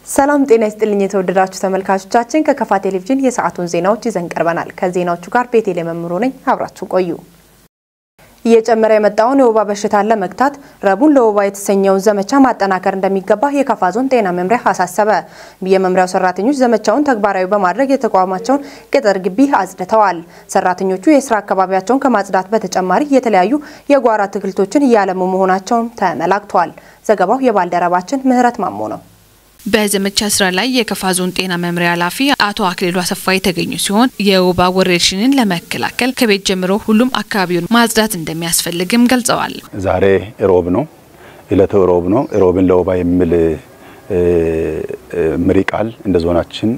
ሰላም ጤና ይስጥልኝ የተወደዳችሁ ተመልካቾቻችን፣ ከከፋ ቴሌቪዥን የሰዓቱን ዜናዎች ይዘን ቀርበናል። ከዜናዎቹ ጋር ቤቴል መምሩ ነኝ። አብራችሁ ቆዩ። እየጨመረ የመጣውን የወባ በሽታን ለመግታት ረቡን ለወባ የተሰኘውን ዘመቻ ማጠናከር እንደሚገባ የከፋ ዞን ጤና መምሪያ አሳሰበ። የመምሪያው ሰራተኞች ዘመቻውን ተግባራዊ በማድረግ የተቋማቸውን ቅጥር ግቢ አጽድተዋል። ሰራተኞቹ የስራ አካባቢያቸውን ከማጽዳት በተጨማሪ የተለያዩ የጓሮ አትክልቶችን እያለሙ መሆናቸውን ተመላክቷል። ዘገባው የባልደረባችን ምህረት ማሞ ነው። በዘመቻ ስራ ላይ የከፋ ዞን ጤና መምሪያ ኃላፊ አቶ አክሊሉ አሰፋ የተገኙ ሲሆን፣ የወባ ወረርሽኝን ለመከላከል ከቤት ጀምሮ ሁሉም አካባቢውን ማጽዳት እንደሚያስፈልግም ገልጸዋል። ዛሬ ሮብ ነው፣ እለቱ ሮብ ነው። ሮብን ለወባ የሚል መሪ ቃል እንደ ዞናችን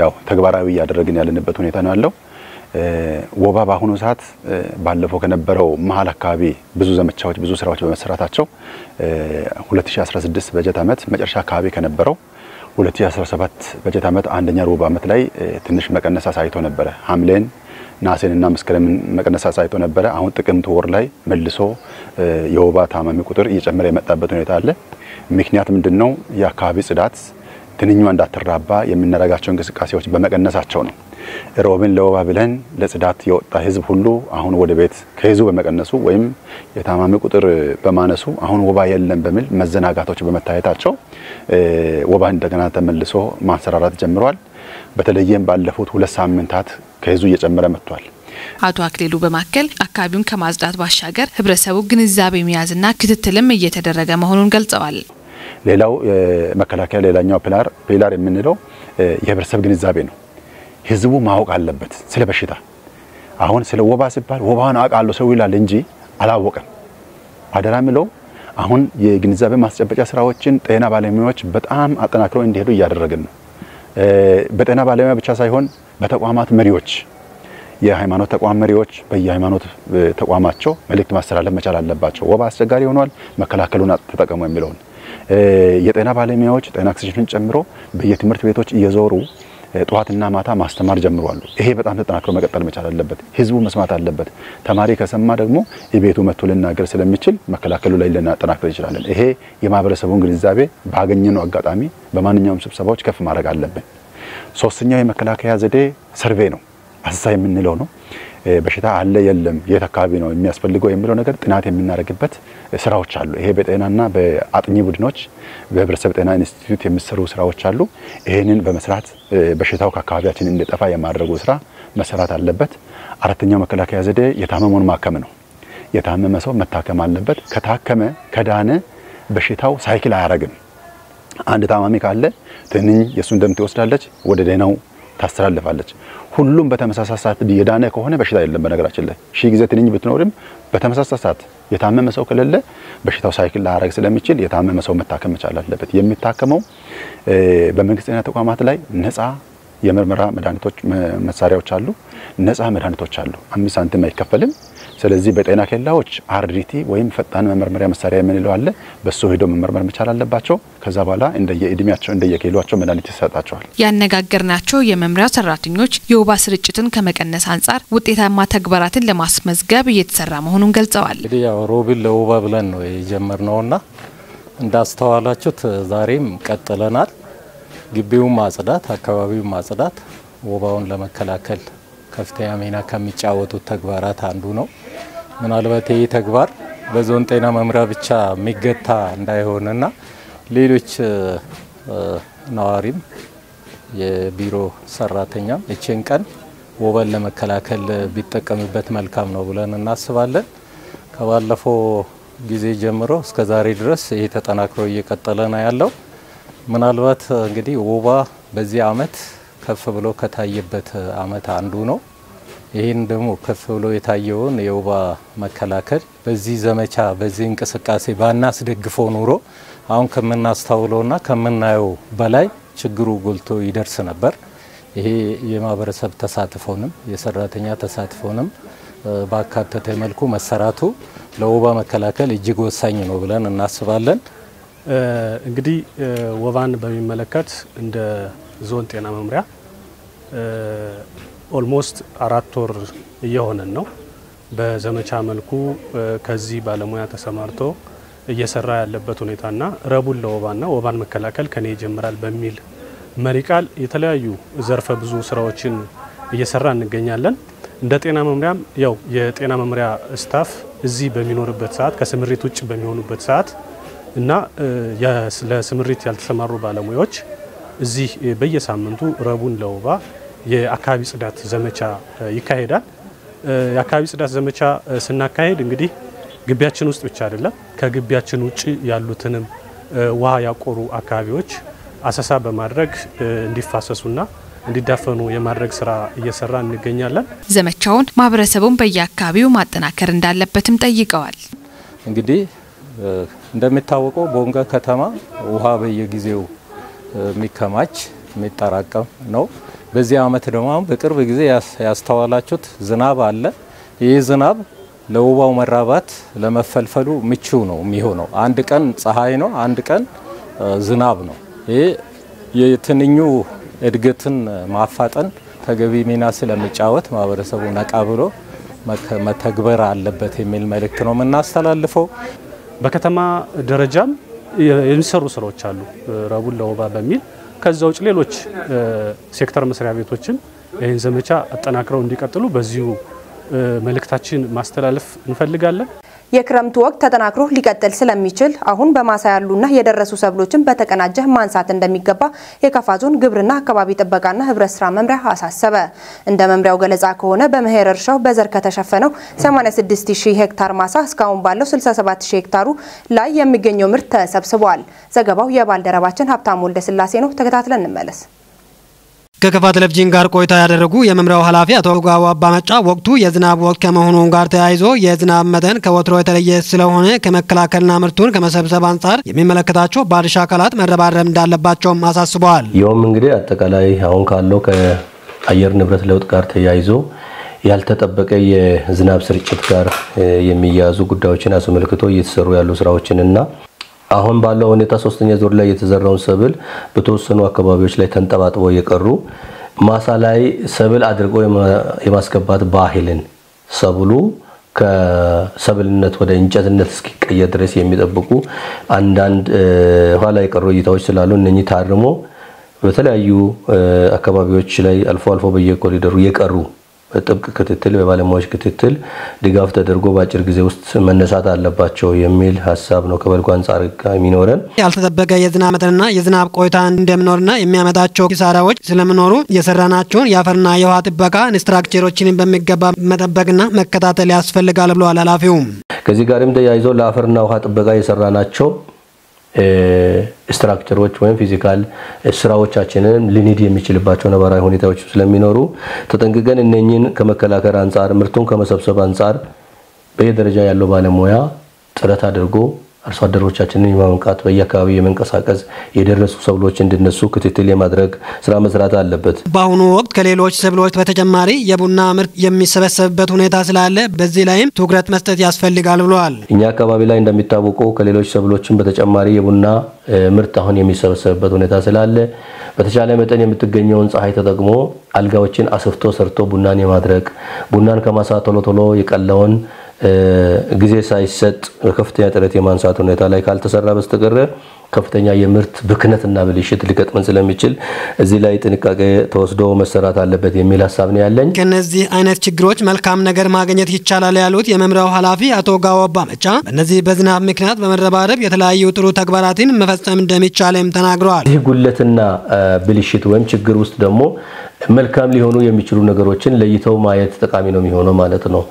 ያው ተግባራዊ እያደረግን ያለንበት ሁኔታ ነው ያለው። ወባ በአሁኑ ሰዓት ባለፈው ከነበረው መሀል አካባቢ ብዙ ዘመቻዎች፣ ብዙ ስራዎች በመሰራታቸው 2016 በጀት ዓመት መጨረሻ አካባቢ ከነበረው 2017 በጀት ዓመት አንደኛ ሩብ ዓመት ላይ ትንሽ መቀነስ አሳይቶ ነበረ። ሐምሌን፣ ነሐሴንና መስከረምን መቀነስ አሳይቶ ነበረ። አሁን ጥቅምት ወር ላይ መልሶ የወባ ታማሚ ቁጥር እየጨመረ የመጣበት ሁኔታ አለ። ምክንያት ምንድን ነው? የአካባቢ ጽዳት፣ ትንኟ እንዳትራባ የምናደርጋቸው እንቅስቃሴዎች በመቀነሳቸው ነው። ሮብን ለወባ ብለን ለጽዳት የወጣ ህዝብ ሁሉ አሁን ወደ ቤት ከህዝቡ በመቀነሱ ወይም የታማሚ ቁጥር በማነሱ አሁን ወባ የለም በሚል መዘናጋቶች በመታየታቸው ወባ እንደገና ተመልሶ ማንሰራራት ጀምሯል። በተለይም ባለፉት 2 ሳምንታት ከህዝቡ እየጨመረ መጥቷል። አቶ አክሊሉ በማከል አካባቢውን ከማጽዳት ባሻገር ህብረተሰቡ ግንዛቤ መያዝና ክትትልም እየተደረገ መሆኑን ገልጸዋል። ሌላው መከላከያ ሌላኛው pillar የምንለው የህብረተሰብ ግንዛቤ ነው። ህዝቡ ማወቅ አለበት ስለ በሽታ። አሁን ስለ ወባ ሲባል ወባን አውቃለሁ ሰው ይላል እንጂ አላወቀም። አደራ ምለው አሁን የግንዛቤ ማስጨበጫ ስራዎችን ጤና ባለሙያዎች በጣም አጠናክረው እንዲሄዱ እያደረግን ነው። በጤና ባለሙያ ብቻ ሳይሆን በተቋማት መሪዎች፣ የሃይማኖት ተቋም መሪዎች በየሃይማኖት ተቋማቸው መልእክት ማስተላለፍ መቻል አለባቸው። ወባ አስቸጋሪ ሆኗል፣ መከላከሉን ተጠቀሙ የሚለውን፣ የጤና ባለሙያዎች ጤና ኤክስቴንሽንን ጨምሮ በየትምህርት ቤቶች እየዞሩ ጠዋትና ማታ ማስተማር ጀምሯል። ይሄ በጣም ተጠናክሮ መቀጠል መቻል አለበት። ህዝቡ መስማት አለበት። ተማሪ ከሰማ ደግሞ የቤቱ መጥቶ ልናገር ስለሚችል መከላከሉ ላይ ልናጠናክር እንችላለን። ይሄ የማህበረሰቡን ግንዛቤ ባገኘነው አጋጣሚ በማንኛውም ስብሰባዎች ከፍ ማድረግ አለብን። ሶስተኛው የመከላከያ ዘዴ ሰርቬ ነው፣ አሰሳ የምንለው ነው። በሽታ አለ የለም፣ የት አካባቢ ነው የሚያስፈልገው የሚለው ነገር ጥናት የምናደርግበት ስራዎች አሉ። ይሄ በጤናና በአጥኚ ቡድኖች በህብረተሰብ ጤና ኢንስቲትዩት የሚሰሩ ስራዎች አሉ። ይሄንን በመስራት በሽታው ከአካባቢያችን እንዲጠፋ የማድረጉ ስራ መሰራት አለበት። አራተኛው መከላከያ ዘዴ የታመመውን ማከም ነው። የታመመ ሰው መታከም አለበት። ከታከመ፣ ከዳነ በሽታው ሳይክል አያረግም። አንድ ታማሚ ካለ ትንኝ የእሱን ደም ትወስዳለች፣ ወደ ደህናው ታስተላልፋለች። ሁሉም በተመሳሳይ ሰዓት የዳነ ከሆነ በሽታ የለም። በነገራችን ላይ ሺህ ጊዜ ትንኝ ብትኖርም በተመሳሳይ ሰዓት የታመመ ሰው ከሌለ በሽታው ሳይክል ላያረግ ስለሚችል የታመመ ሰው መታከም መቻል አለበት። የሚታከመው በመንግስት ጤና ተቋማት ላይ ነፃ የምርመራ መድኃኒቶች መሳሪያዎች አሉ፣ ነፃ መድኃኒቶች አሉ። 5 ሳንቲም አይከፈልም። ስለዚህ በጤና ኬላዎች RDT ወይም ፈጣን መመርመሪያ መሳሪያ የምንለው አለ። በሱ ሄዶ መመርመር መቻል አለባቸው። ከዛ በኋላ እንደየእድሜያቸው እንደየኪሎአቸው መድኃኒት ይሰጣቸዋል። ያነጋገርናቸው የመምሪያው ሰራተኞች የወባ ስርጭትን ከመቀነስ አንጻር ውጤታማ ተግባራትን ለማስመዝገብ እየተሰራ መሆኑን ገልጸዋል። እንግዲህ ያው ሮብን ለወባ ብለን ነው የጀመርነውና እንዳስተዋላችሁት ዛሬም ቀጥለናል። ግቢውን ማጽዳት፣ አካባቢውን ማጽዳት ወባውን ለመከላከል ከፍተኛ ሚና ከሚጫወቱት ተግባራት አንዱ ነው። ምናልባት ይህ ተግባር በዞን ጤና መምሪያ ብቻ የሚገታ እንዳይሆንና ሌሎች ነዋሪም የቢሮ ሰራተኛም እችን ቀን ወባን ለመከላከል ቢጠቀምበት መልካም ነው ብለን እናስባለን። ከባለፈው ጊዜ ጀምሮ እስከ ዛሬ ድረስ ይሄ ተጠናክሮ እየቀጠለ ነው ያለው። ምናልባት እንግዲህ ወባ በዚህ አመት ከፍ ብሎ ከታየበት አመት አንዱ ነው። ይህን ደግሞ ከፍ ብሎ የታየውን የወባ መከላከል በዚህ ዘመቻ፣ በዚህ እንቅስቃሴ ባናስደግፈው ኑሮ አሁን ከምናስተውለውና ከምናየው በላይ ችግሩ ጎልቶ ይደርስ ነበር። ይሄ የማህበረሰብ ተሳትፎንም የሰራተኛ ተሳትፎንም ባካተተ መልኩ መሰራቱ ለወባ መከላከል እጅግ ወሳኝ ነው ብለን እናስባለን። እንግዲህ ወባን በሚመለከት እንደ ዞን ጤና መምሪያ almost 4 ወር እየሆነን ነው። በዘመቻ መልኩ ከዚህ ባለሙያ ተሰማርቶ እየሰራ ያለበት ሁኔታና ረቡን ለወባና ወባን መከላከል ከኔ ይጀምራል በሚል መሪ ቃል የተለያዩ ዘርፈ ብዙ ስራዎችን እየሰራ እንገኛለን። እንደ ጤና መምሪያም ያው የጤና መምሪያ staff እዚህ በሚኖርበት ሰዓት፣ ከስምሪት ውጭ በሚሆኑበት ሰዓት እና ለስምሪት ያልተሰማሩ ባለሙያዎች እዚህ በየሳምንቱ ረቡን ለወባ የአካባቢ ጽዳት ዘመቻ ይካሄዳል። የአካባቢ ጽዳት ዘመቻ ስናካሄድ እንግዲህ ግቢያችን ውስጥ ብቻ አይደለም፣ ከግቢያችን ውጭ ያሉትንም ውሃ ያቆሩ አካባቢዎች አሰሳ በማድረግ እንዲፋሰሱና እንዲዳፈኑ የማድረግ ስራ እየሰራ እንገኛለን። ዘመቻውን ማህበረሰቡን በየአካባቢው ማጠናከር እንዳለበትም ጠይቀዋል። እንግዲህ እንደሚታወቀው ቦንጋ ከተማ ውሃ በየጊዜው የሚከማች የሚጠራቀም ነው። በዚህ አመት ደግሞ አሁን በቅርብ ጊዜ ያስተዋላችሁት ዝናብ አለ። ይህ ዝናብ ለወባው መራባት ለመፈልፈሉ ምቹ ነው የሚሆነው። አንድ ቀን ፀሐይ ነው፣ አንድ ቀን ዝናብ ነው። ይህ የትንኙ እድገትን ማፋጠን ተገቢ ሚና ስለሚጫወት ማህበረሰቡ ነቃ ብሎ መተግበር አለበት የሚል መልእክት ነው የምናስተላልፈው። በከተማ ደረጃም የሚሰሩ ስራዎች አሉ ረቡን ለወባ በሚል። ከዛ ውጭ ሌሎች ሴክተር መስሪያ ቤቶችም ይህን ዘመቻ አጠናክረው እንዲቀጥሉ በዚሁ መልእክታችን ማስተላለፍ እንፈልጋለን። የክረምቱ ወቅት ተጠናክሮ ሊቀጥል ስለሚችል አሁን በማሳ ያሉና የደረሱ ሰብሎችን በተቀናጀ ማንሳት እንደሚገባ የካፋ ዞን ግብርና አካባቢ ጥበቃና ህብረት ስራ መምሪያ አሳሰበ። እንደ መምሪያው ገለጻ ከሆነ በመኸር እርሻው በዘር ከተሸፈነው 86000 ሄክታር ማሳ እስካሁን ባለው 67000 ሄክታሩ ላይ የሚገኘው ምርት ተሰብስቧል። ዘገባው የባልደረባችን ሀብታሙ ወልደስላሴ ነው። ተከታትለን እንመለስ። ከከፋ ቴሌቪዥን ጋር ቆይታ ያደረጉ የመምሪያው ኃላፊ አቶ ጋዋ አባመጫ ወቅቱ የዝናብ ወቅት ከመሆኑ ጋር ተያይዞ የዝናብ መጠን ከወትሮ የተለየ ስለሆነ ከመከላከልና ምርቱን ከመሰብሰብ አንጻር የሚመለከታቸው ባለድርሻ አካላት መረባረብ እንዳለባቸውም አሳስበዋል። ይኸውም እንግዲህ አጠቃላይ አሁን ካለው ከአየር ንብረት ለውጥ ጋር ተያይዞ ያልተጠበቀ የዝናብ ስርጭት ጋር የሚያያዙ ጉዳዮችን አስመልክቶ እየተሰሩ ያሉ ስራዎችንና አሁን ባለው ሁኔታ ሶስተኛ ዙር ላይ የተዘራውን ሰብል በተወሰኑ አካባቢዎች ላይ ተንጠባጥበው የቀሩ ማሳ ላይ ሰብል አድርጎ የማስገባት ባህልን ሰብሉ ከሰብልነት ወደ እንጨትነት እስኪቀየር ድረስ የሚጠብቁ አንዳንድ ኋላ የቀሩ እይታዎች ስላሉ እነኚህ ታርሞ በተለያዩ አካባቢዎች ላይ አልፎ አልፎ በየኮሪደሩ የቀሩ በጥብቅ ክትትል በባለሙያዎች ክትትል ድጋፍ ተደርጎ በአጭር ጊዜ ውስጥ መነሳት አለባቸው የሚል ሀሳብ ነው ከበልጉ አንጻር የሚኖረን። ያልተጠበቀ የዝናብ መጠንና የዝናብ ቆይታ እንደሚኖርና የሚያመጣቸው ኪሳራዎች ስለሚኖሩ የሰራናቸውን የአፈርና የውሃ ጥበቃ structure ኦችን በሚገባ መጠበቅና መከታተል ያስፈልጋል ብለዋል ኃላፊውም። ከዚህ ጋርም ተያይዞ ለአፈርና ውሃ ጥበቃ የሰራናቸው structure ኦች ወይም physical ስራዎቻችንን ሊንድ የሚችልባቸው ነባራዊ ሁኔታዎች ስለሚኖሩ ተጠንቅቀን እነኚህን ከመከላከል አንጻር ምርቱን ከመሰብሰብ አንጻር በየደረጃ ያለው ባለሙያ ጥረት አድርጎ አርሶ አደሮቻችንን የማንቃት በየአካባቢው የመንቀሳቀስ የደረሱ ሰብሎች እንዲነሱ ክትትል የማድረግ ስራ መስራት አለበት። በአሁኑ ወቅት ከሌሎች ሰብሎች በተጨማሪ የቡና ምርት የሚሰበሰብበት ሁኔታ ስላለ በዚህ ላይም ትኩረት መስጠት ያስፈልጋል ብለዋል። እኛ አካባቢ ላይ እንደሚታወቀው ከሌሎች ሰብሎችን በተጨማሪ የቡና ምርት አሁን የሚሰበሰብበት ሁኔታ ስላለ በተቻለ መጠን የምትገኘውን ፀሐይ ተጠቅሞ አልጋዎችን አስፍቶ ሰርቶ ቡናን የማድረግ ቡናን ከማሳ ቶሎ ቶሎ የቀላውን ጊዜ ሳይሰጥ በከፍተኛ ጥረት የማንሳት ሁኔታ ላይ ካልተሰራ በስተቀር ከፍተኛ የምርት ብክነትና ብልሽት ሊገጥመን ስለሚችል እዚህ ላይ ጥንቃቄ ተወስዶ መሰራት አለበት የሚል ሀሳብ ነው ያለኝ። ከነዚህ አይነት ችግሮች መልካም ነገር ማግኘት ይቻላል ያሉት የመምሪያው ኃላፊ አቶ ጋዋ አባመጫ በእነዚህ በዝናብ ምክንያት በመረባረብ የተለያዩ ጥሩ ተግባራትን መፈጸም እንደሚቻልም ተናግረዋል። ይህ ጉለትና ብልሽት ወይም ችግር ውስጥ ደግሞ መልካም ሊሆኑ የሚችሉ ነገሮችን ለይተው ማየት ጠቃሚ ነው የሚሆነው ማለት ነው።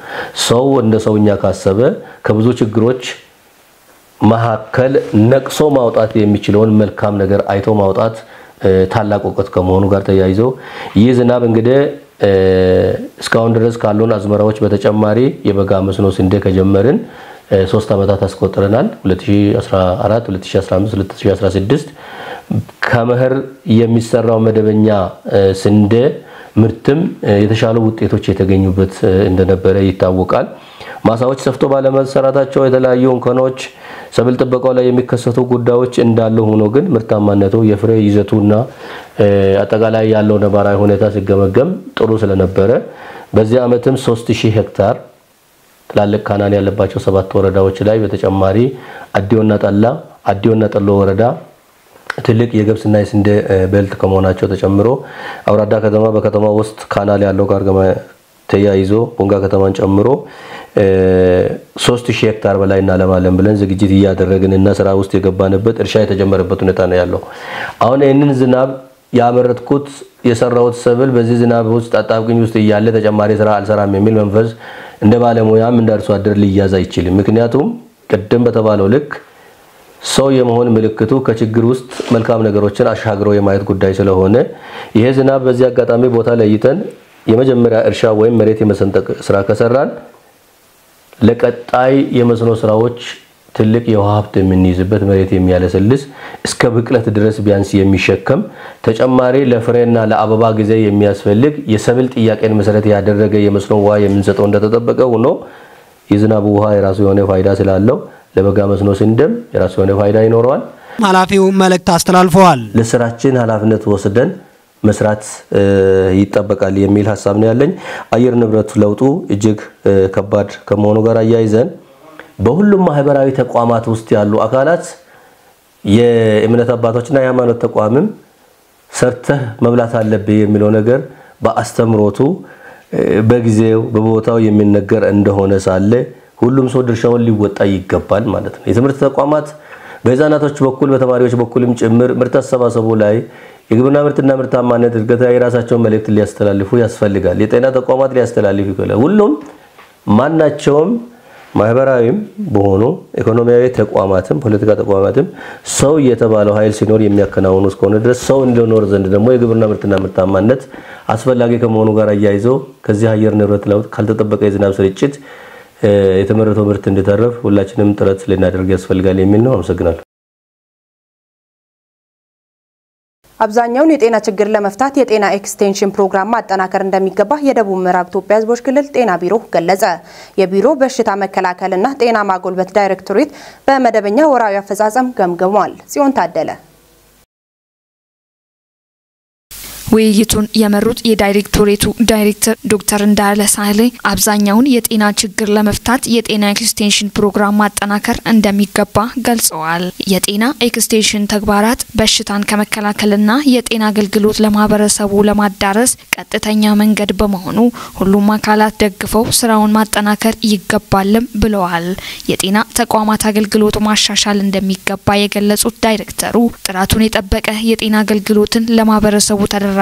ሰው እንደ ሰውኛ ካሰበ ከብዙ ችግሮች መካከል ነቅሶ ማውጣት የሚችለውን መልካም ነገር አይቶ ማውጣት ታላቅ እውቀት ከመሆኑ ጋር ተያይዞ ይህ ዝናብ እንግዲህ እስካሁን ድረስ ካሉን አዝመራዎች በተጨማሪ የበጋ መስኖ ስንዴ ከጀመርን 3 ዓመታት አስቆጥረናል። 2014፣ 2015፣ 2016 ከመኸር የሚሰራው መደበኛ ስንዴ ምርትም የተሻሉ ውጤቶች የተገኙበት እንደነበረ ይታወቃል። ማሳዎች ሰፍቶ ባለመሰራታቸው የተለያዩ እንከኖች ሰብል ጥበቃው ላይ የሚከሰቱ ጉዳዮች እንዳሉ ሆኖ ግን ምርታማነቱ የፍሬ ይዘቱና አጠቃላይ ያለው ነባራዊ ሁኔታ ሲገመገም ጥሩ ስለነበረ በዚህ ዓመትም 3000 ሄክታር ትላልቅ ካናል ያለባቸው 7 ወረዳዎች ላይ በተጨማሪ አዲዮና ጠሎ ወረዳ ትልቅ የገብስና የስንዴ belt ከመሆናቸው ተጨምሮ አውራዳ ከተማ በከተማ ውስጥ canal ያለው ጋር ተያይዞ ቦንጋ ከተማን ጨምሮ 3000 ሄክታር በላይ እናለማለን ብለን ዝግጅት እያደረግንና ስራ ውስጥ የገባንበት እርሻ የተጀመረበት ሁኔታ ነው ያለው። አሁን ይህንን ዝናብ ያመረትኩት የሰራሁት ሰብል በዚህ ዝናብ ውስጥ አጣብቅኝ ውስጥ እያለ ተጨማሪ ስራ አልሰራም የሚል መንፈስ እንደ ባለሙያም እንደ አርሶ አደር ሊያዝ አይችልም። ምክንያቱም ቅድም በተባለው ልክ ሰው የመሆን ምልክቱ ከችግር ውስጥ መልካም ነገሮችን አሻግሮ የማየት ጉዳይ ስለሆነ ይሄ ዝናብ በዚህ አጋጣሚ ቦታ ለይተን የመጀመሪያ እርሻ ወይም መሬት የመሰንጠቅ ስራ ከሰራን ለቀጣይ የመስኖ ስራዎች ትልቅ የውሃ ሀብት የምንይዝበት መሬት የሚያለሰልስ እስከ ብቅለት ድረስ ቢያንስ የሚሸከም ተጨማሪ ለፍሬና ለአበባ ጊዜ የሚያስፈልግ የሰብል ጥያቄን መሰረት ያደረገ የመስኖ ውሃ የምንሰጠው እንደተጠበቀ ሆኖ የዝናቡ ውሃ የራሱ የሆነ ፋይዳ ስላለው ለበጋ መስኖ ስንደም የራሱ የሆነ ፋይዳ ይኖረዋል። ኃላፊው መልእክት አስተላልፈዋል። ለስራችን ኃላፊነት ወስደን መስራት ይጠበቃል የሚል ሐሳብ ነው ያለኝ። አየር ንብረት ለውጡ እጅግ ከባድ ከመሆኑ ጋር አያይዘን በሁሉም ማህበራዊ ተቋማት ውስጥ ያሉ አካላት የእምነት አባቶችና የሃይማኖት ተቋምም ሰርተህ መብላት አለብህ የሚለው ነገር በአስተምሮቱ በጊዜው በቦታው የሚነገር እንደሆነ ሳለ ሁሉም ሰው ድርሻውን ሊወጣ ይገባል ማለት ነው። የትምህርት ተቋማት በህፃናቶች በኩል በተማሪዎች በኩልም ጭምር ምርት አሰባሰቡ ላይ የግብርና ምርትና ምርታማነት እድገት ላይ የራሳቸውን መልእክት ሊያስተላልፉ ያስፈልጋል። የጤና ተቋማት ሊያስተላልፉ ይገባል። ሁሉም ማናቸውም ማህበራዊም በሆኑ ኢኮኖሚያዊ ተቋማትም ፖለቲካ ተቋማትም ሰው የተባለው ኃይል ሲኖር የሚያከናውኑ እስከሆነ ድረስ ሰው እንዲኖር ዘንድ ደግሞ የግብርና ምርትና ምርታማነት አስፈላጊ ከመሆኑ ጋር አያይዞ ከዚህ አየር ንብረት ለውጥ ካልተጠበቀ የዝናብ ስርጭት የተመረተው ምርት እንዲተርፍ ሁላችንም ጥረት ልናደርግ ያስፈልጋል የሚል ነው። አመሰግናለሁ። አብዛኛውን የጤና ችግር ለመፍታት የጤና ኤክስቴንሽን ፕሮግራም ማጠናከር እንደሚገባ የደቡብ ምዕራብ ኢትዮጵያ ሕዝቦች ክልል ጤና ቢሮ ገለጸ። የቢሮ በሽታ መከላከልና ጤና ማጎልበት ዳይሬክቶሬት በመደበኛ ወራዊ አፈጻጸም ገምግሟል። ጽዮን ታደለ ውይይቱን የመሩት የዳይሬክቶሬቱ ዳይሬክተር ዶክተር እንዳለ ሳህሌ አብዛኛውን የጤና ችግር ለመፍታት የጤና ኤክስቴንሽን ፕሮግራም ማጠናከር እንደሚገባ ገልጸዋል። የጤና ኤክስቴንሽን ተግባራት በሽታን ከመከላከልና የጤና አገልግሎት ለማህበረሰቡ ለማዳረስ ቀጥተኛ መንገድ በመሆኑ ሁሉም አካላት ደግፈው ስራውን ማጠናከር ይገባልም ብለዋል። የጤና ተቋማት አገልግሎት ማሻሻል እንደሚገባ የገለጹት ዳይሬክተሩ ጥራቱን የጠበቀ የጤና አገልግሎትን ለማህበረሰቡ ተደራሽና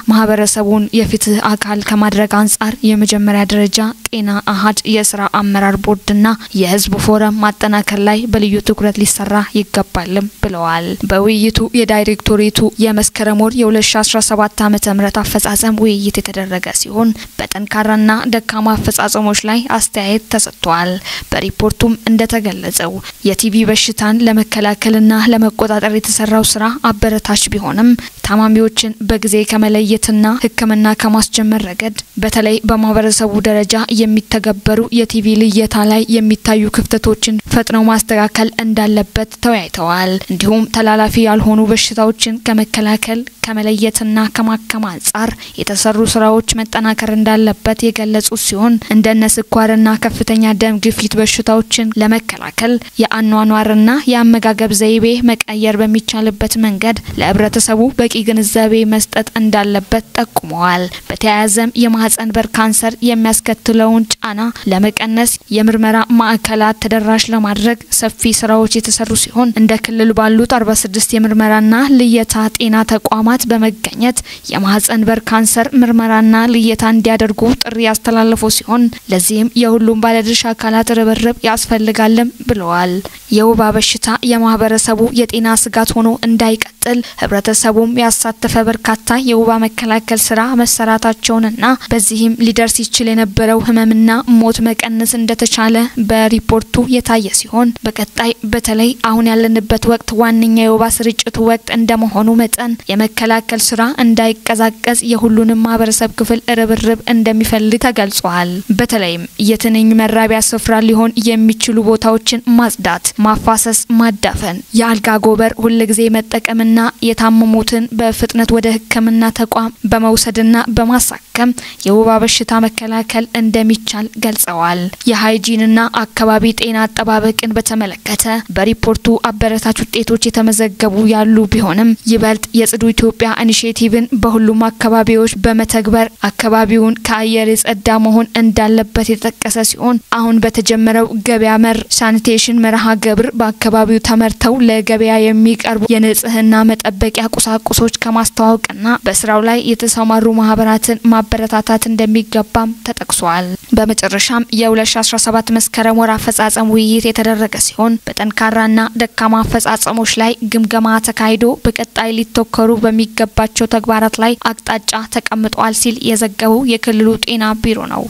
ማህበረሰቡን የፍትህ አካል ከማድረግ አንጻር የመጀመሪያ ደረጃ ጤና አሃድ የስራ አመራር ቦርድና የህዝብ ፎረም ማጠናከር ላይ በልዩ ትኩረት ሊሰራ ይገባልም ብለዋል። በውይይቱ የዳይሬክቶሬቱ የመስከረም ወር የ2017 ዓ.ም አፈጻጸም ውይይት የተደረገ ሲሆን በጠንካራና ደካማ አፈጻጸሞች ላይ አስተያየት ተሰጥቷል። በሪፖርቱም እንደተገለጸው የቲቢ በሽታን ለመከላከልና ለመቆጣጠር የተሰራው ስራ አበረታች ቢሆንም ታማሚዎችን በጊዜ ከመለየትና ሕክምና ከማስጀመር ረገድ በተለይ በማህበረሰቡ ደረጃ የሚተገበሩ የቲቢ ልየታ ላይ የሚታዩ ክፍተቶችን ፈጥነው ማስተካከል እንዳለበት ተወያይተዋል። እንዲሁም ተላላፊ ያልሆኑ በሽታዎችን ከመከላከል ከመለየትና ከማከም አንጻር የተሰሩ ስራዎች መጠናከር እንዳለበት የገለጹ ሲሆን እንደነ ስኳርና ከፍተኛ ደም ግፊት በሽታዎችን ለመከላከል የአኗኗርና የአመጋገብ ዘይቤ መቀየር በሚቻልበት መንገድ ለህብረተሰቡ በቂ ግንዛቤ መስጠት እንዳለበት ጠቁመዋል። በተያያዘም የማህፀን በር ካንሰር የሚያስከትለውን ጫና ለመቀነስ የምርመራ ማዕከላት ተደራሽ ለማድረግ ሰፊ ስራዎች የተሰሩ ሲሆን እንደ ክልል ባሉት 46 የምርመራና ልየታ ጤና ተቋማት በመገኘት የማህፀን በር ካንሰር ምርመራና ልየታ እንዲያደርጉ ጥሪ ያስተላለፉ ሲሆን ለዚህም የሁሉም ባለድርሻ አካላት ርብርብ ያስፈልጋልም ብለዋል። የወባ በሽታ የማህበረሰቡ የጤና ስጋት ሆኖ እንዳይቀጥል ህብረተሰቡም ያሳተፈ በርካታ የወባ መከላከል ስራ መሰራታቸውንና በዚህም ሊደርስ ይችል የነበረው ህመምና ሞት መቀነስ እንደተቻለ በሪፖርቱ የታየ ሲሆን በቀጣይ በተለይ አሁን ያለንበት ወቅት ዋነኛ የወባ ስርጭቱ ወቅት እንደመሆኑ መጠን የመከላከል የመከላከል ስራ እንዳይቀዛቀዝ የሁሉንም ማህበረሰብ ክፍል ርብርብ እንደሚፈልግ ተገልጿል። በተለይም የትንኝ መራቢያ ስፍራ ሊሆን የሚችሉ ቦታዎችን ማጽዳት፣ ማፋሰስ፣ ማዳፈን፣ የአልጋ ጎበር ሁልጊዜ መጠቀምና የታመሙትን በፍጥነት ወደ ሕክምና ተቋም በመውሰድና በማሳከም የወባ በሽታ መከላከል እንደሚቻል ገልጸዋል። የሃይጂንና አካባቢ ጤና አጠባበቅን በተመለከተ በሪፖርቱ አበረታች ውጤቶች የተመዘገቡ ያሉ ቢሆንም ይበልጥ የጽዱ ኢትዮጵያ initiative ን በሁሉም አካባቢዎች በመተግበር አካባቢውን ከአየር የጸዳ መሆን እንዳለበት የተጠቀሰ ሲሆን አሁን በተጀመረው ገበያ መር sanitation መርሃ ግብር በአካባቢው ተመርተው ለገበያ የሚቀርቡ የንጽህና መጠበቂያ ቁሳቁሶች ከማስተዋወቅና በስራው ላይ የተሰማሩ ማህበራትን ማበረታታት እንደሚገባም ተጠቅሷል። በመጨረሻም የ2017 መስከረም ወር አፈጻጸም ውይይት የተደረገ ሲሆን በጠንካራና ደካማ አፈጻጸሞች ላይ ግምገማ ተካሂዶ በቀጣይ ሊተኮሩ በሚገባቸው ተግባራት ላይ አቅጣጫ ተቀምጧል ሲል የዘገበው የክልሉ ጤና ቢሮ ነው።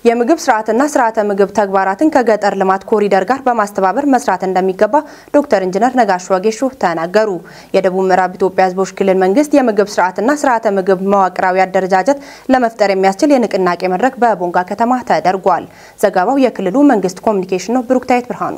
የምግብ ስርዓትና ስርዓተ ምግብ ተግባራትን ከገጠር ልማት ኮሪደር ጋር በማስተባበር መስራት እንደሚገባ ዶክተር ኢንጂነር ነጋሽ ዋጌሾ ተናገሩ። የደቡብ ምዕራብ ኢትዮጵያ ሕዝቦች ክልል መንግስት የምግብ ስርዓትና ስርዓተ ምግብ መዋቅራዊ አደረጃጀት ለመፍጠር የሚያስችል የንቅናቄ መድረክ በቦንጋ ከተማ ተደርጓል። ዘገባው የክልሉ መንግስት ኮሚኒኬሽን ነው። ብሩክታይት ብርሃኑ።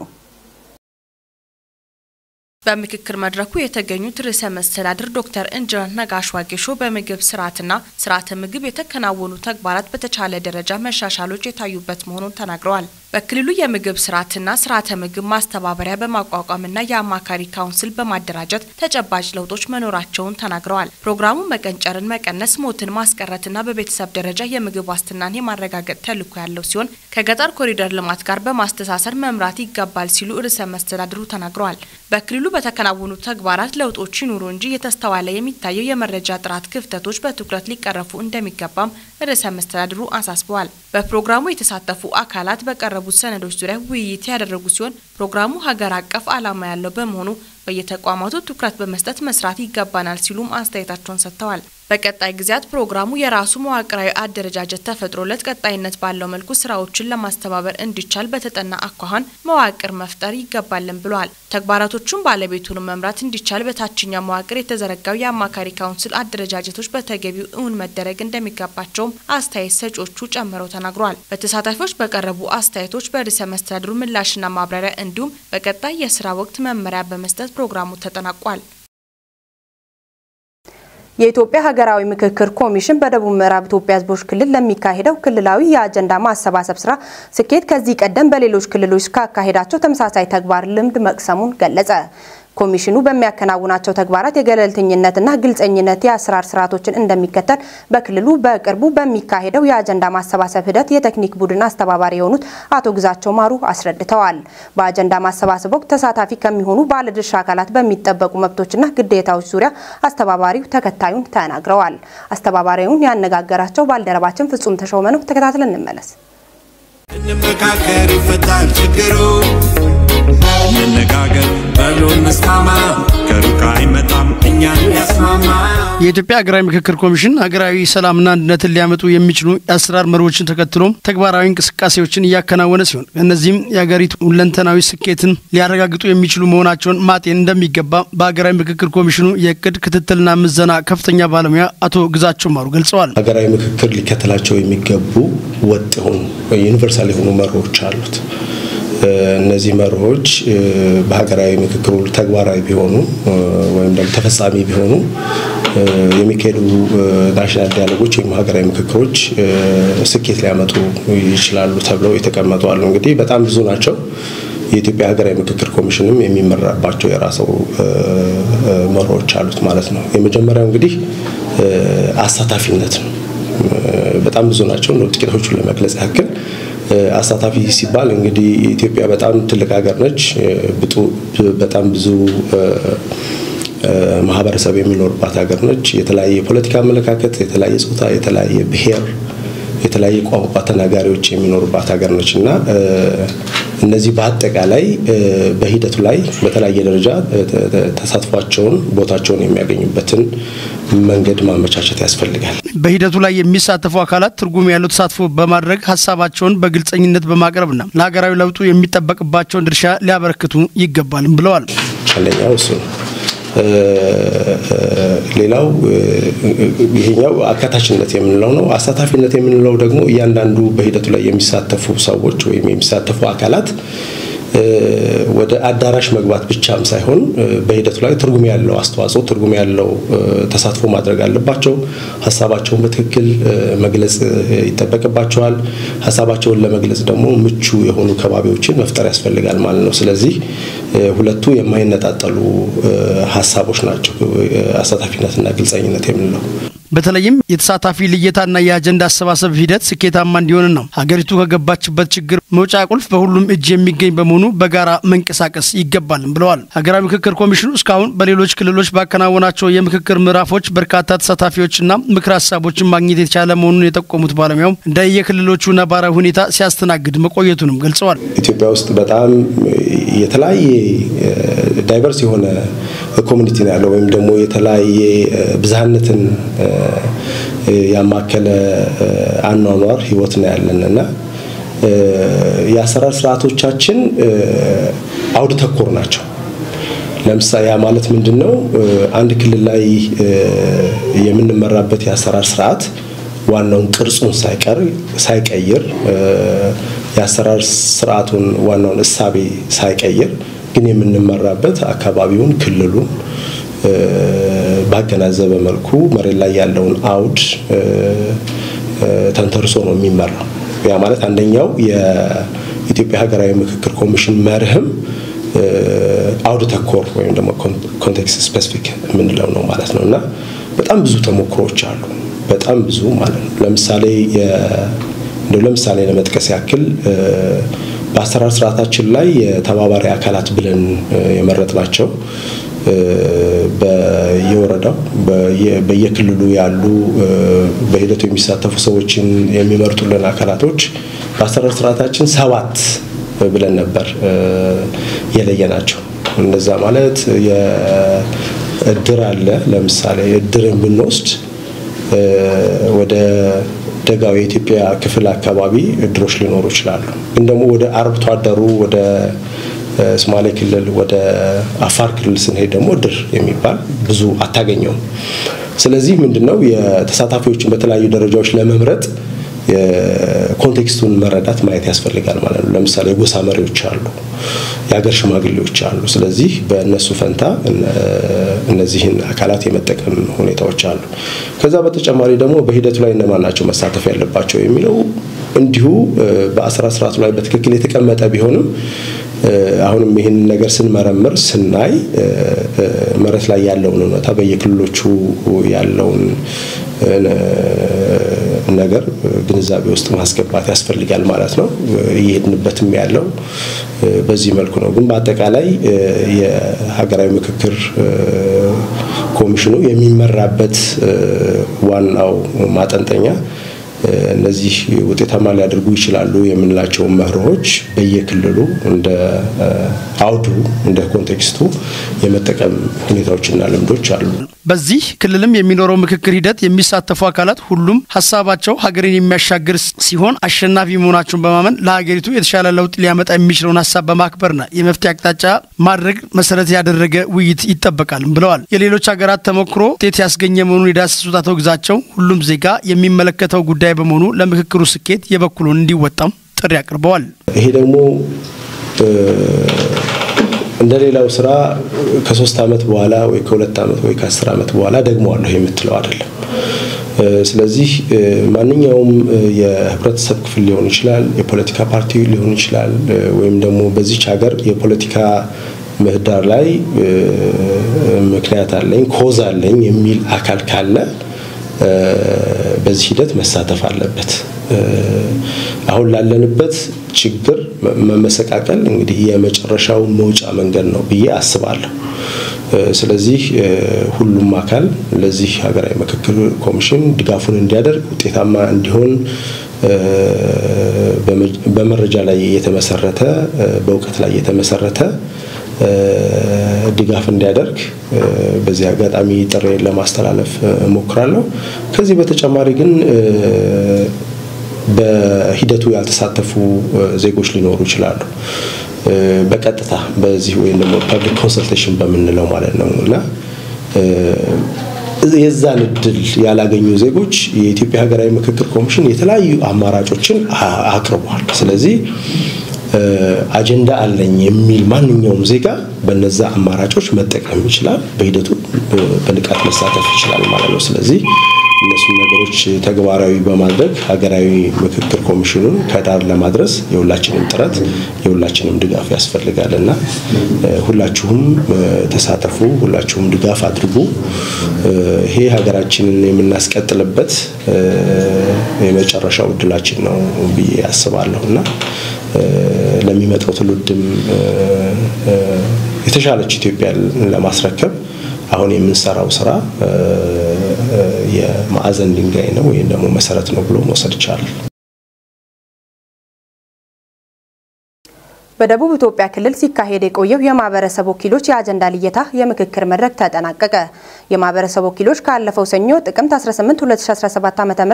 በምክክር መድረኩ የተገኙት ርዕሰ መስተዳድር ዶክተር ኢንጂነር ነጋሽ ዋጌሾ በምግብ ስርዓትና ስርዓተ ምግብ የተከናወኑ ተግባራት በተቻለ ደረጃ መሻሻሎች የታዩበት መሆኑን ተናግረዋል። በክልሉ የምግብ ስርዓትና ስርዓተ ምግብ ማስተባበሪያ በማቋቋምና የአማካሪ ካውንስል በማደራጀት ተጨባጭ ለውጦች መኖራቸውን ተናግረዋል። ፕሮግራሙ መቀንጨርን መቀነስ፣ ሞትን ማስቀረትና በቤተሰብ ደረጃ የምግብ ዋስትናን የማረጋገጥ ተልዕኮ ያለው ሲሆን ከገጠር ኮሪደር ልማት ጋር በማስተሳሰር መምራት ይገባል ሲሉ ርዕሰ መስተዳድሩ ተናግረዋል። በክልሉ በተከናወኑ ተግባራት ለውጦች ይኑሩ እንጂ የተስተዋለ የሚታየው የመረጃ ጥራት ክፍተቶች በትኩረት ሊቀረፉ እንደሚገባም ርዕሰ መስተዳድሩ አሳስበዋል። በፕሮግራሙ የተሳተፉ አካላት በቀረቡት ሰነዶች ዙሪያ ውይይት ያደረጉ ሲሆን ፕሮግራሙ ሀገር አቀፍ ዓላማ ያለው በመሆኑ በየተቋማቱ ትኩረት በመስጠት መስራት ይገባናል ሲሉም አስተያየታቸውን ሰጥተዋል። በቀጣይ ጊዜያት ፕሮግራሙ የራሱ መዋቅራዊ አደረጃጀት ተፈጥሮለት ቀጣይነት ባለው መልኩ ስራዎችን ለማስተባበር እንዲቻል በተጠና አኳኋን መዋቅር መፍጠር ይገባልን ብለዋል። ተግባራቶቹን ባለቤቱን መምራት እንዲቻል በታችኛው መዋቅር የተዘረጋው የአማካሪ ካውንስል አደረጃጀቶች በተገቢው እውን መደረግ እንደሚገባቸውም አስተያየት ሰጪዎቹ ጨምረው ተናግረዋል። በተሳታፊዎች በቀረቡ አስተያየቶች በርዕሰ መስተዳድሩ ምላሽና ማብራሪያ እንዲሁም በቀጣይ የስራ ወቅት መመሪያ በመስጠት ፕሮግራሙ ተጠናቋል። የኢትዮጵያ ሀገራዊ ምክክር ኮሚሽን በደቡብ ምዕራብ ኢትዮጵያ ሕዝቦች ክልል ለሚካሄደው ክልላዊ የአጀንዳ ማሰባሰብ ስራ ስኬት ከዚህ ቀደም በሌሎች ክልሎች ካካሄዳቸው ተመሳሳይ ተግባር ልምድ መቅሰሙን ገለጸ። ኮሚሽኑ በሚያከናውናቸው ተግባራት የገለልተኝነትና ግልጸኝነት የአሰራር ስርዓቶችን እንደሚከተል በክልሉ በቅርቡ በሚካሄደው የአጀንዳ ማሰባሰብ ሂደት የቴክኒክ ቡድን አስተባባሪ የሆኑት አቶ ግዛቸው ማሩ አስረድተዋል። በአጀንዳ ማሰባሰብ ወቅት ተሳታፊ ከሚሆኑ ባለድርሻ አካላት በሚጠበቁ መብቶችና ግዴታዎች ዙሪያ አስተባባሪው ተከታዩን ተናግረዋል። አስተባባሪውን ያነጋገራቸው ባልደረባችን ፍጹም ተሾመ ነው። ተከታትለን እንመለስ። እንመካከር ይፈታል ችግሩ፣ እንነጋገር በሉ እንስማማ፣ ከሩቅ አይመጣም እኛን ያስማማ። የኢትዮጵያ ሀገራዊ ምክክር ኮሚሽን ሀገራዊ ሰላምና አንድነትን ሊያመጡ የሚችሉ የአሰራር መርሆችን ተከትሎ ተግባራዊ እንቅስቃሴዎችን እያከናወነ ሲሆን እነዚህም የሀገሪቱ ሁለንተናዊ ስኬትን ሊያረጋግጡ የሚችሉ መሆናቸውን ማጤን እንደሚገባ በሀገራዊ ምክክር ኮሚሽኑ የእቅድ ክትትልና ምዘና ከፍተኛ ባለሙያ አቶ ግዛቸው ማሩ ገልጸዋል። ሀገራዊ ምክክር ሊከተላቸው የሚገቡ ወጥ የሆኑ universal የሆኑ መርሆች አሉት። እነዚህ መርሆች በሀገራዊ ምክክሩ ተግባራዊ ቢሆኑ ወይም ደግሞ ተፈጻሚ ቢሆኑ የሚካሄዱ national dialogue ኦች ወይም ሀገራዊ ምክክሮች ስኬት ሊያመጡ ይችላሉ ተብለው የተቀመጡ አሉ። እንግዲህ በጣም ብዙ ናቸው። የኢትዮጵያ ሀገራዊ ምክክር ኮሚሽንም የሚመራባቸው የራሱ መርሆች አሉት ማለት ነው። የመጀመሪያው እንግዲህ አሳታፊነት ነው። በጣም ብዙ ናቸው። እንደው ጥቂቶቹን ለመግለጽ ያክል አሳታፊ ሲባል እንግዲህ ኢትዮጵያ በጣም ትልቅ ሀገር ነች። በጣም ብዙ ማህበረሰብ የሚኖርባት ሀገር ነች። የተለያየ የፖለቲካ አመለካከት፣ የተለያየ ጾታ፣ የተለያየ ብሔር፣ የተለያየ ቋንቋ ተናጋሪዎች የሚኖሩባት ሀገር ነች እና እነዚህ በአጠቃላይ በሂደቱ ላይ በተለያየ ደረጃ ተሳትፏቸውን ቦታቸውን የሚያገኙበትን መንገድ ማመቻቸት ያስፈልጋል። በሂደቱ ላይ የሚሳተፉ አካላት ትርጉም ያለው ተሳትፎ በማድረግ ሀሳባቸውን በግልጸኝነት በማቅረብና ለሀገራዊ ለውጡ የሚጠበቅባቸውን ድርሻ ሊያበረክቱ ይገባል ብለዋል። አንደኛው እሱ ነው። ሌላው ይሄኛው አካታችነት የምንለው ነው። አሳታፊነት የምንለው ደግሞ እያንዳንዱ በሂደቱ ላይ የሚሳተፉ ሰዎች ወይም የሚሳተፉ አካላት ወደ አዳራሽ መግባት ብቻም ሳይሆን በሂደቱ ላይ ትርጉም ያለው አስተዋጽኦ፣ ትርጉም ያለው ተሳትፎ ማድረግ አለባቸው። ሀሳባቸውን በትክክል መግለጽ ይጠበቅባቸዋል። ሀሳባቸውን ለመግለጽ ደግሞ ምቹ የሆኑ ከባቢዎችን መፍጠር ያስፈልጋል ማለት ነው። ስለዚህ ሁለቱ የማይነጣጠሉ ሀሳቦች ናቸው፣ አሳታፊነትና ግልጸኝነት የምንለው። በተለይም የተሳታፊ ልየታና የአጀንዳ አሰባሰብ ሂደት ስኬታማ እንዲሆን ነው ሀገሪቱ ከገባችበት ችግር መውጫ ቁልፍ በሁሉም እጅ የሚገኝ በመሆኑ በጋራ መንቀሳቀስ ይገባል ብለዋል። ሀገራዊ ምክክር ኮሚሽኑ እስካሁን በሌሎች ክልሎች ባከናወናቸው የምክክር ምዕራፎች በርካታ ተሳታፊዎችና ምክር ሀሳቦችን ማግኘት የተቻለ መሆኑን የጠቆሙት ባለሙያው እንደየክልሎቹ ነባራዊ ሁኔታ ሲያስተናግድ መቆየቱንም ገልጸዋል። ኢትዮጵያ ውስጥ በጣም የተለያየ diverse የሆነ community ነው ያለው ወይም ደግሞ የተለያየ ብዝሃነትን ያማከለ አኗኗር ህይወት ነው ያለንና የአሰራር ስርዓቶቻችን አውድ ተኮር ናቸው። ለምሳሌ ያ ማለት ምንድነው? አንድ ክልል ላይ የምንመራበት የአሰራር ስርዓት ዋናውን ቅርጹን ሳይቀይር የአሰራር ስርዓቱን ዋናውን እሳቤ ሳይቀይር ግን የምንመራበት አካባቢውን ክልሉን ባገናዘበ መልኩ መሬት ላይ ያለውን አውድ ተንተርሶ ነው የሚመራው። ያ ማለት አንደኛው የኢትዮጵያ ሀገራዊ ምክክር ኮሚሽን መርህም አውድ ተኮር ወይም ደግሞ context specific የምንለው ነው ማለት ነው። እና በጣም ብዙ ተሞክሮዎች አሉ፣ በጣም ብዙ ማለት ነው። ለምሳሌ ለመጥቀስ ያክል በአሰራር ስርዓታችን ላይ የተባባሪ አካላት ብለን የመረጥናቸው በየወረዳው በየክልሉ ያሉ በሂደቱ የሚሳተፉ ሰዎችን የሚመርጡልን አካላቶች በአሰራር ስርዓታችን 7 ብለን ነበር የለየናቸው። እንደዛ ማለት የእድር አለ። ለምሳሌ እድርን ብንወስድ ወደ ደጋው የኢትዮጵያ ክፍል አካባቢ እድሮች ሊኖሩ ይችላሉ። ግን ደግሞ ወደ አርብቶ አደሩ ወደ ሶማሌ ክልል ወደ አፋር ክልል ስንሄድ ደግሞ እድር የሚባል ብዙ አታገኘውም። ስለዚህ ምንድነው የተሳታፊዎችን በተለያዩ ደረጃዎች ለመምረጥ context ኡን መረዳት ማየት ያስፈልጋል ማለት ነው። ለምሳሌ የጎሳ መሪዎች አሉ፣ የሀገር ሽማግሌዎች አሉ። ስለዚህ በእነሱ ፈንታ እነዚህን አካላት የመጠቀም ሁኔታዎች አሉ። ከዛ በተጨማሪ ደግሞ በሂደቱ ላይ እነማን ናቸው መሳተፍ ያለባቸው የሚለው እንዲሁ በአሰራር ስርዓቱ ላይ በትክክል የተቀመጠ ቢሆንም አሁንም ይህንን ነገር ስንመረምር ስናይ መሬት ላይ ያለውን እውነታ በየክልሎቹ ያለውን ነገር ግንዛቤ ውስጥ ማስገባት ያስፈልጋል ማለት ነው። እየሄድንበትም ያለው በዚህ መልኩ ነው። ግን በአጠቃላይ የሀገራዊ ምክክር ኮሚሽኑ የሚመራበት ዋናው ማጠንጠኛ እነዚህ ውጤታማ ሊያደርጉ ይችላሉ የምንላቸው መርሆች በየክልሉ እንደ አውዱ እንደ context ኡ የመጠቀም ሁኔታዎችና ልምዶች አሉ። በዚህ ክልልም የሚኖረው ምክክር ሂደት የሚሳተፉ አካላት ሁሉም ሀሳባቸው ሀገርን የሚያሻግር ሲሆን አሸናፊ መሆናቸውን በማመን ለሀገሪቱ የተሻለ ለውጥ ሊያመጣ የሚችለውን ሀሳብ በማክበርና የመፍትሄ አቅጣጫ ማድረግ መሰረት ያደረገ ውይይት ይጠበቃል ብለዋል። የሌሎች ሀገራት ተሞክሮ ውጤት ያስገኘ መሆኑን የዳሰሱት አቶ ግዛቸው ሁሉም ዜጋ የሚመለከተው ጉዳይ በመሆኑ ለምክክሩ ስኬት የበኩሉን እንዲወጣም ጥሪ አቅርበዋል። ይሄ ደግሞ እንደሌላው ስራ ከ3 ዓመት በኋላ ወይ ከ2 ዓመት ወይ ከ10 ዓመት በኋላ ደግመዋለሁ የምትለው አይደለም። ስለዚህ ማንኛውም የህብረተሰብ ክፍል ሊሆን ይችላል፣ የፖለቲካ ፓርቲ ሊሆን ይችላል፣ ወይም ደግሞ በዚች ሀገር የፖለቲካ ምህዳር ላይ ምክንያት አለኝ cause አለኝ የሚል አካል ካለ በዚህ ሂደት መሳተፍ አለበት። አሁን ላለንበት ችግር መመሰቃቀል እንግዲህ የመጨረሻው መውጫ መንገድ ነው ብዬ አስባለሁ። ስለዚህ ሁሉም አካል ለዚህ ሀገራዊ ምክክር ኮሚሽን ድጋፉን እንዲያደርግ ውጤታማ እንዲሆን በመረጃ ላይ የተመሰረተ፣ በእውቀት ላይ የተመሰረተ ድጋፍ እንዲያደርግ በዚህ አጋጣሚ ጥሪዬን ለማስተላለፍ እሞክራለሁ። ከዚህ በተጨማሪ ግን በሂደቱ ያልተሳተፉ ዜጎች ሊኖሩ ይችላሉ። በቀጥታ በዚህ ወይም ደግሞ public consultation በምንለው ማለት ነው፣ እና የዛን እድል ያላገኙ ዜጎች የኢትዮጵያ ሀገራዊ ምክክር ኮሚሽን የተለያዩ አማራጮችን አቅርቧል። ስለዚህ አጀንዳ አለኝ የሚል ማንኛውም ዜጋ በነዛ አማራጮች መጠቀም ይችላል፣ በሂደቱ በንቃት መሳተፍ ይችላል ማለት ነው። ስለዚህ እነሱን ነገሮች ተግባራዊ በማድረግ ሀገራዊ ምክክር ኮሚሽኑን ከዳር ለማድረስ የሁላችንም ጥረት፣ የሁላችንም ድጋፍ ያስፈልጋል እና ሁላችሁም ተሳተፉ፣ ሁላችሁም ድጋፍ አድርጉ። ይሄ ሀገራችንን የምናስቀጥልበት የመጨረሻው እድላችን ነው ብዬ አስባለሁ እና ለሚመጣው ትውልድም የተሻለች ኢትዮጵያ ለማስረከብ አሁን የምንሰራው ስራ የማዕዘን ድንጋይ ነው ወይም ደግሞ መሰረት ነው ብሎ መውሰድ ይቻላል። በደቡብ ኢትዮጵያ ክልል ሲካሄድ የቆየው የማህበረሰብ ወኪሎች የአጀንዳ ልየታ የምክክር መድረክ ተጠናቀቀ። የማህበረሰብ ወኪሎች ካለፈው ሰኞ ጥቅምት 18 2017 ዓ.ም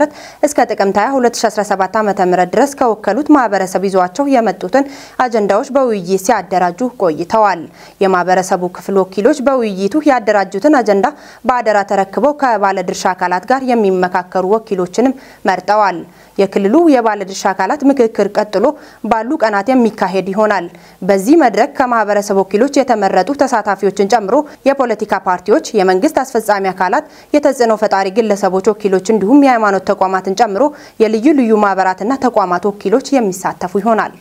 እስከ ጥቅምት 20 2017 ዓ.ም ድረስ ከወከሉት ማህበረሰብ ይዟቸው የመጡትን አጀንዳዎች በውይይት ሲያደራጁ ቆይተዋል። የማህበረሰቡ ክፍል ወኪሎች በውይይቱ ያደራጁትን አጀንዳ በአደራ ተረክበው ከባለድርሻ አካላት ጋር የሚመካከሩ ወኪሎችንም መርጠዋል። የክልሉ የባለድርሻ አካላት ምክክር ቀጥሎ ባሉ ቀናት የሚካሄድ ይሆናል። በዚህ መድረክ ከማህበረሰብ ወኪሎች የተመረጡ ተሳታፊዎችን ጨምሮ የፖለቲካ ፓርቲዎች፣ የመንግስት አስፈጻሚ አካላት፣ የተጽዕኖ ፈጣሪ ግለሰቦች ወኪሎች እንዲሁም የሃይማኖት ተቋማትን ጨምሮ የልዩ ልዩ ማህበራትና ተቋማት ወኪሎች የሚሳተፉ ይሆናል።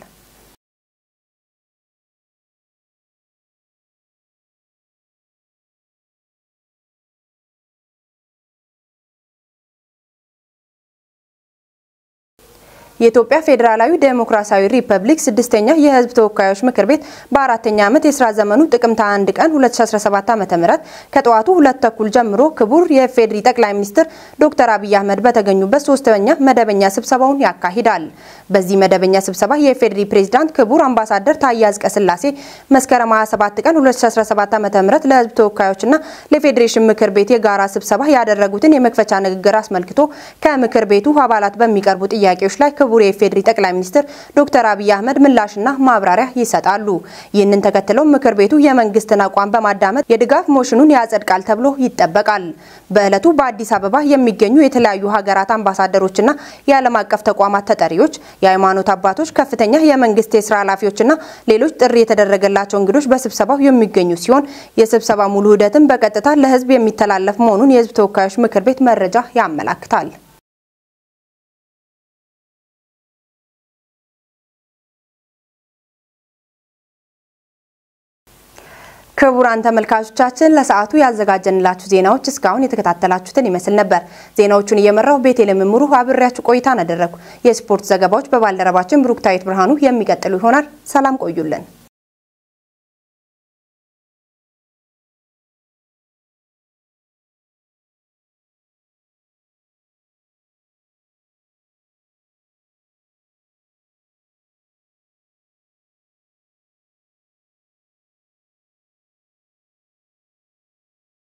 የኢትዮጵያ ፌዴራላዊ ዴሞክራሲያዊ ሪፐብሊክ 6ኛ የህዝብ ተወካዮች ምክር ቤት በ4ኛ ዓመት የስራ ዘመኑ ጥቅምት 1 ቀን 2017 ዓ.ም ከጠዋቱ 2:30 ጀምሮ ክቡር የኢፌዴሪ ጠቅላይ ሚኒስትር ዶክተር አብይ አህመድ በተገኙበት 3ኛ መደበኛ ስብሰባውን ያካሂዳል። በዚህ መደበኛ ስብሰባ የኢፌዴሪ ፕሬዝዳንት ክቡር አምባሳደር ታዬ አጽቀሥላሴ መስከረም 27 ቀን 2017 ዓ.ም ለህዝብ ተወካዮችና ለፌዴሬሽን ምክር ቤት የጋራ ስብሰባ ያደረጉትን የመክፈቻ ንግግር አስመልክቶ ከምክር ቤቱ አባላት በሚቀርቡ ጥያቄዎች ላይ ክቡር የኢፌዴሪ ጠቅላይ ሚኒስትር ዶክተር አብይ አህመድ ምላሽና ማብራሪያ ይሰጣሉ። ይህንን ተከትለው ምክር ቤቱ የመንግስትን አቋም በማዳመጥ የድጋፍ ሞሽኑን ያጸድቃል ተብሎ ይጠበቃል። በዕለቱ በአዲስ አበባ የሚገኙ የተለያዩ ሀገራት አምባሳደሮችና የዓለም አቀፍ ተቋማት ተጠሪዎች፣ የሃይማኖት አባቶች፣ ከፍተኛ የመንግስት የስራ ኃላፊዎችና ሌሎች ጥሪ የተደረገላቸው እንግዶች በስብሰባው የሚገኙ ሲሆን የስብሰባ ሙሉ ሂደትን በቀጥታ ለህዝብ የሚተላለፍ መሆኑን የህዝብ ተወካዮች ምክር ቤት መረጃ ያመላክታል። ክቡራን ተመልካቾቻችን፣ ለሰዓቱ ያዘጋጀንላችሁ ዜናዎች እስካሁን የተከታተላችሁትን ይመስል ነበር። ዜናዎቹን እየመራው ቤቴልሔም እምሩ አብሬያችሁ ቆይታን አደረኩ። የስፖርት ዘገባዎች በባልደረባችን ብሩክታዊት ብርሃኑ የሚቀጥሉ ይሆናል። ሰላም ቆዩልን።